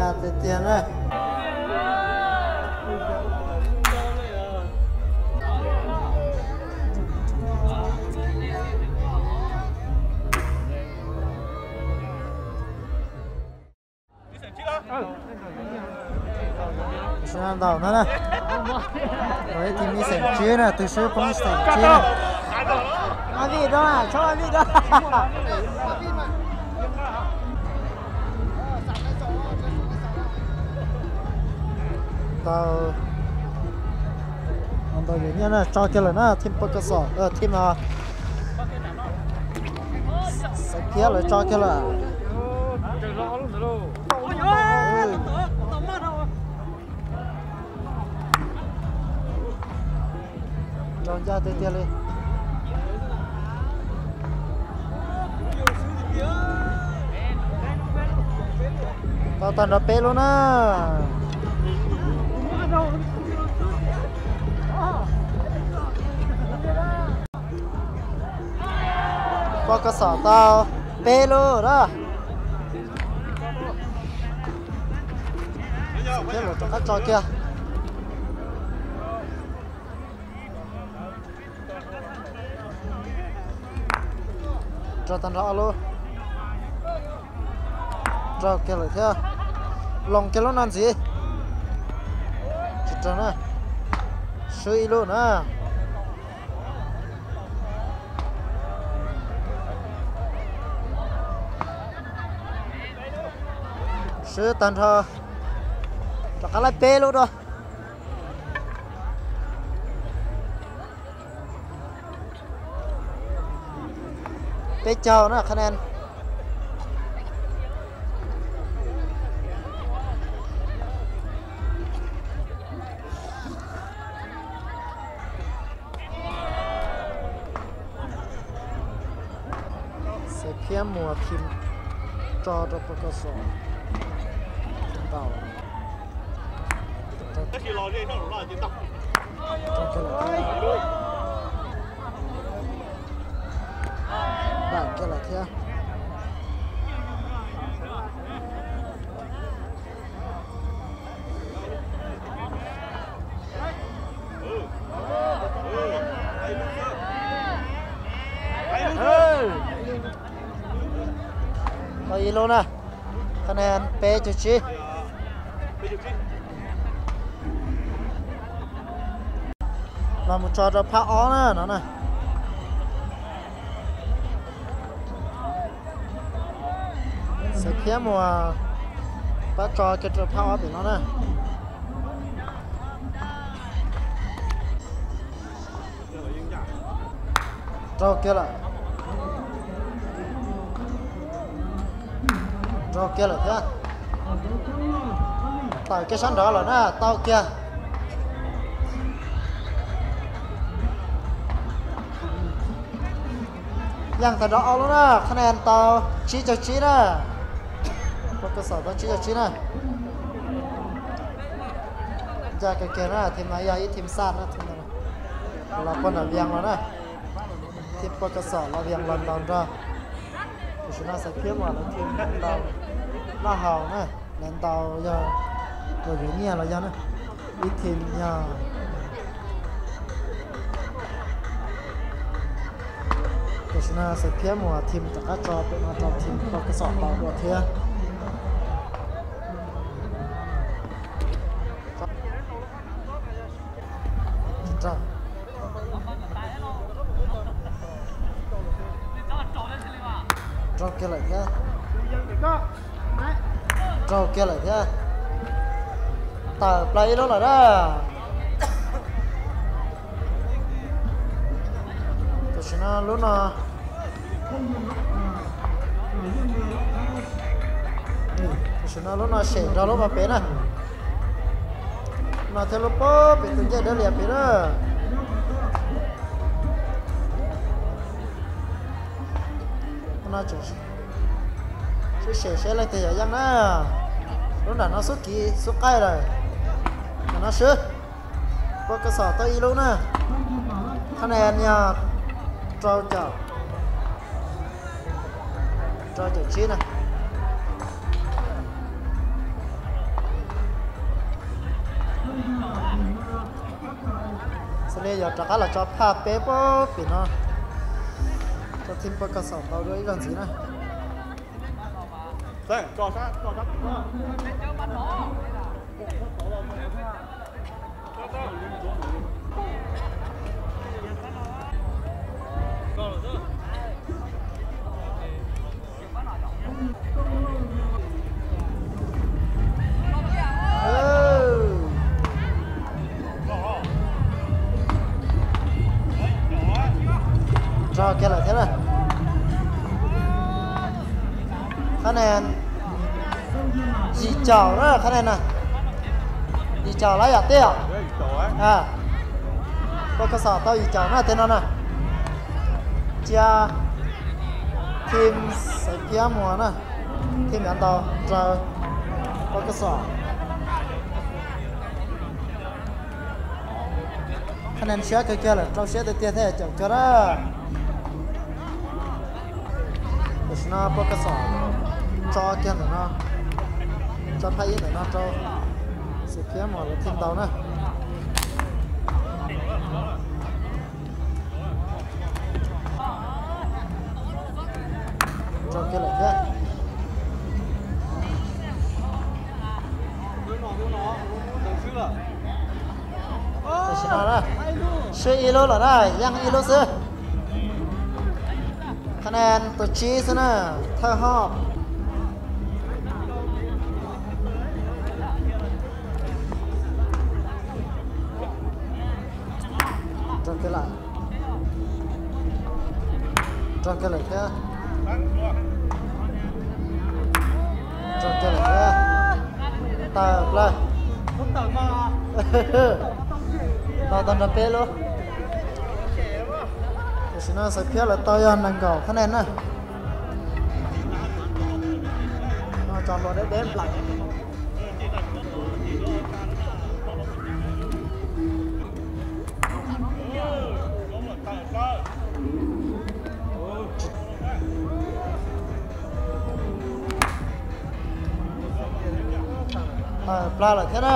Tiag tiag na. Sawv daws ntaus no na. Ib team ib xeem tsib na, tus swb poob xeem tsib na. Vij rau, tshov Vij rau. Tau ntau yus nyiaj na, tso kiag lawm na, team Pov Ka Xom, team Xaiv Phiab lawv tso kiag lawm. Nrau ncaj tiag tiag li. Tau tag nrho peb lub na. Pov Ka Xom tau peb lub na. Thiab lawv rov qab tso kiag. Nrau tag nrho ob lub. Nrau kiag lawm thiab. Loo kiag lub no ntxiv. Tsis raug na. Swb ib lub na. Swb tag nrho. Rov qab laij peb lub dua. Peb caug na, qhab nen. Xaiv Phiab Muas thim tso rau Pov Ka Xom. Ntaus. Ntaus kiag lawm thiab. Tau ib lub na, qhab nen peb caug tsib. Los mus tso rau phab ob na no na. Xaiv Phiab Muas pab tso kiag rau phab ob pem no na. Raug kiag lawm. Raug kiag lawm thiab. Tawm kiag sab nraud lawm na, tau kiag. Yeej tag nrho ob lub na, qhab nen tau tsib caug tsib na. Pov Ka Xom tau tsib caug tsib na. Ncaj kawg kiag na, team no yog ib team xaj na, team no los puag nram Vias los na. Team Pov Ka Xom los Vias los ntaus nrog. Tam sim no Xaiv Phiab Muas lawv team ntaus Laj Haus na, lawv ntaus yog los yuav nyiaj los yog na. Ib team yog Tam sim no Xaiv Phiab Muas team rov qab tso pem no rau team Pov Ka Xom ntaus dua thiab. Raug kiag lawm thiab. Raug kiag lawm thiab. Tawm plaws ib lub lawm na. Tam sim no lub no, tam sim no lub no sem nrog lub no pem na. No thiab lub pem tus ncej dawb lias pem na. Sib sem seb leej twg yog yeej na. Lub nram no xub kiv xub qaij lawm. Nram no swb. Pov Ka Xom tau ib lub na. Qhab nen yog rau caum, rau caum tsib na. Li yog rov qab los tso phaj peb pem no, tso team Paj Kos Xom tau dua ib zaug ntxiv na. Nrog kiag lawm thiab na. Qhab nen yim caum na, qhab nen na. Yim caum lawm yom, tij os. Paj Kos Xom tau yim caum na, tej no na. Cia team Xaiv Phiab Muas na, team yav ntau raws Paj Kos Xom. Qhab nen siab kawg kiag lawm, rau siab tiag tiag thiab, caum cuag na. Tam sim no Paj Kos Xom tso kiag ntawm no, tso phaj ib ntawm no rau Xaiv Phiab Muas lawv team ntau na. Rau kiag lawm thiab. Tam sim no na, swb ib lub lawm na, yeej ib lub xwb. Qhab nen tus tsib xwb na, Thawj Hoj. Rau kiag lawm. Rau kiag lawm thiab. Rau kiag lawm thiab. Tawm plaws. Tau tau nrog peb lub. Tam sim no Xaiv Phiab lawv tau yog nees nkaum qhab nen na. Tso hlua deb deb nplaim. Tawm plaws lawm thiab na.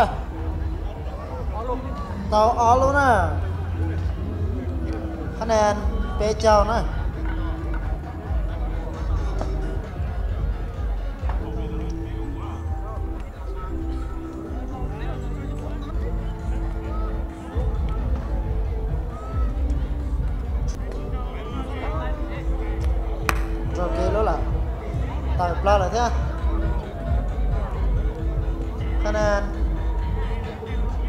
Tau ob lub na. Qhab nen peb caug na. Rau kiag lub lawm. Tawm plaws lawm thiab. Qhab nen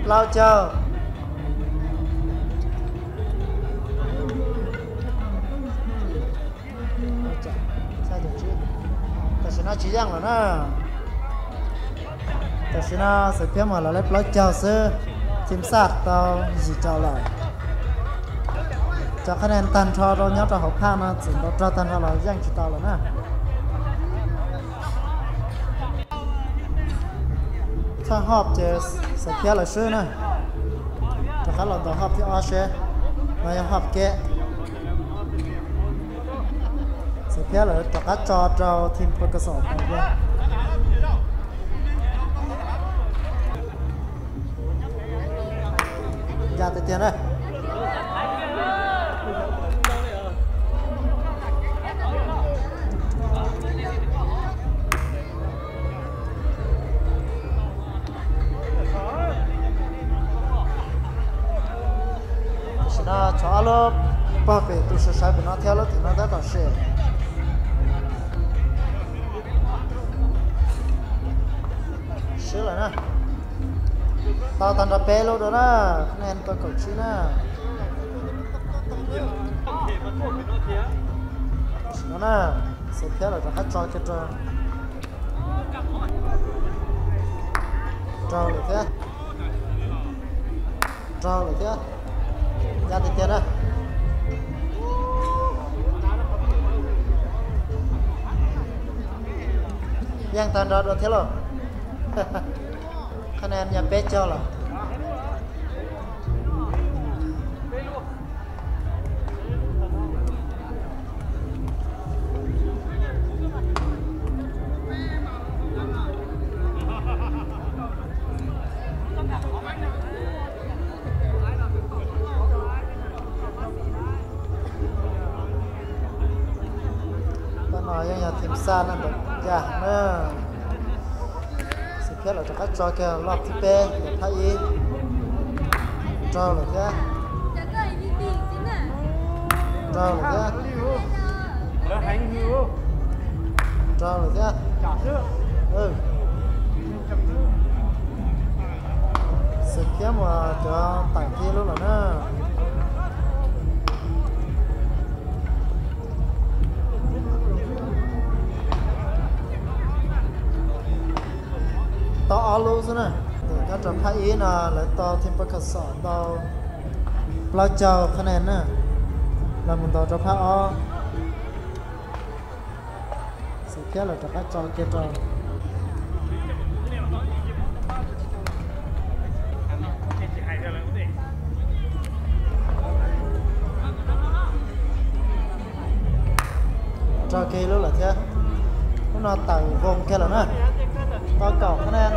plaub caug. Tam sim no tsis yeej lawm na. Tam sim no Xaiv Phiab Muas lawv lej plaub caug xwb, team Xaj tau yim caum lawm. Cov qhab nen tag nrho rau nyob rau hauv phaj no txawm ntaus rog tag nrho los yeej tsis tau lawm na. Thawj hop ces Xaiv Phiab lawv swb na. Rov qab los ntaus hop thib ob seb, no yog hop kev. Xaiv Phiab lawv rov qab tso rau team Paj Kos Xom tau. Ncaj tiag tiag na. Tam sim no tshuav ob lub pog pem tus sawv sawv pem no thiab lub tim no tab tom sim. Swb lawm na. Tau tag nrho peb lub dua na, qhab nen tau kaum tsib na. Tam sim no na, Xaiv Phiab lawv rov qab tso kiag rau. Raug lawm thiab. Raug lawm thiab. Ncaj tiag tiag na. Yeej tag nrho dua thiab lauj. Qhab nen yog peb caug lawm. Yeej yog team xa no ntawm Yaj na. Xaim Phiab lawv rov qab tso kiag loj thib peb ntawm phab ib. Raug lawm thiab. Raug lawm thiab. Raug lawm thiab. Xaim Phiab Muas cov tawm kiag lub lawm na. Tau ob lub xwb na. Nyob rau phab ib no lawv tau team Pov Ka Xom ntau plaub caug qhab nen na, los mus ntaus rau phab ob. Xaim Phiab lawv rov qab tso kiag rau. Raug kiag lub lawm thiab. Lub no tawm voos kiag lawm na. Tau kaum qhab nen.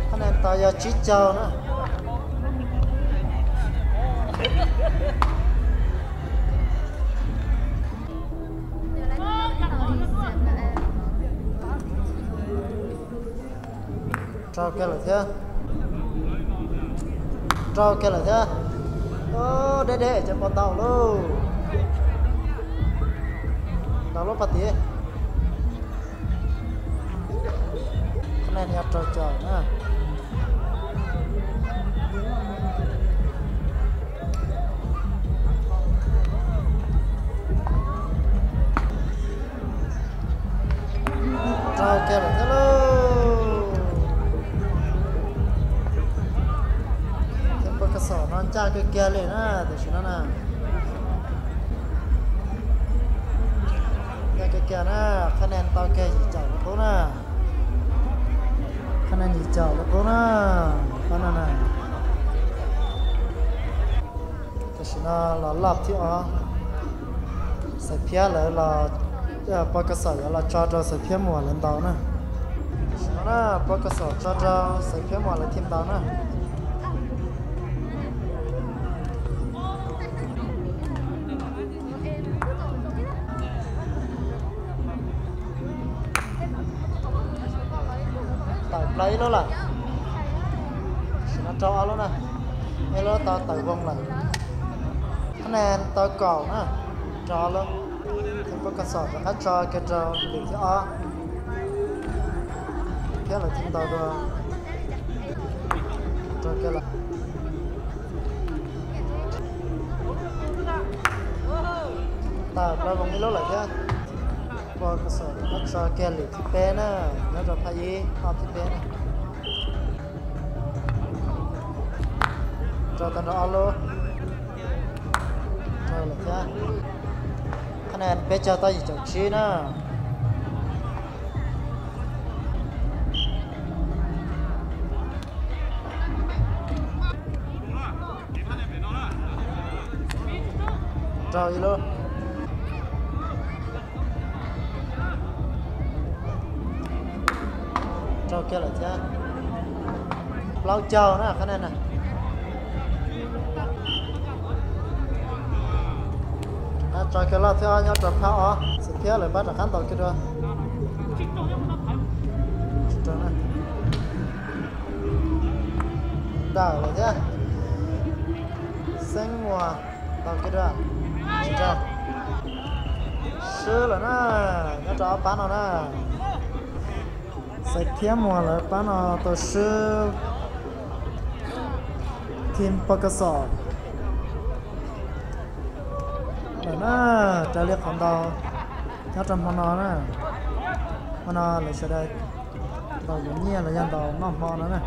Qhab nen tau yog tsib caug na. Raug kiag lawm thiab. Raug kiag lawm thiab. Deb deb ces puas ntaus lauj. Ntaus lub pas tid. Qhab nen yog rau caum na. Raug kiag lawm thiab lauj. Team Pov Ka Xom no ncaj kawg kiag li na tam sim no na. Ncaj kawg kiag na, qhab nen tau kiag yim caum li qub na. Qhab nen yim caum li qub na. Qhab no na. Tam sim no los loj thib ob, Xaim Phiab lawv los, Pov Ka Xom yuav los tso rau Xaim Phiab Muas lawv ntaus na. Tam sim no na, Pov Ka Xom tso rau Xaim Phiab Muas lawv team ntaus na. Tawm plaws ib lub lawm. Tam sim no rau ob lub na. Ib lub tau tawm voos lawm. Qhab nen tau kaum na. Rau ob lub. Team Pov Ka Xom rov qab tso kiag rau lwm thib ob. Phiab lawv team ntaus dua. Rau kiag lawm. Tawm plaws voos ib lub lawm thiab. Pov Ka Xom rov qab tso kiag lwm thib peb na, nyob rau phab ib ob thib peb na. Rau tau nrho ob lub. Rau lawm thiab. Qhab nen peb caug tau yim caum tsib na. Rau ib lub. Rau kiag lawm thiab. Plaub caug na qhab nen na. Rov qab tso kiag loj thib ob nyob rau phab ob, Xaim Phiab lawv pab rov qab ntaus kiag dua. Tsis raug na. Ntawm lawm thiab. Xeeb Muas ntaus kiag dua. Tsis raug. Swb lawm na, nyob rau ob pab no na. Xaim Phiab Muas lawv pab no tau swb team Pov Ka Xom lawm na, raws li qhov ntaus nyob rau hmo no na. Hmo no lawv sawv daws ntaus yuav nyiaj los yog ntaus noj hmo no na.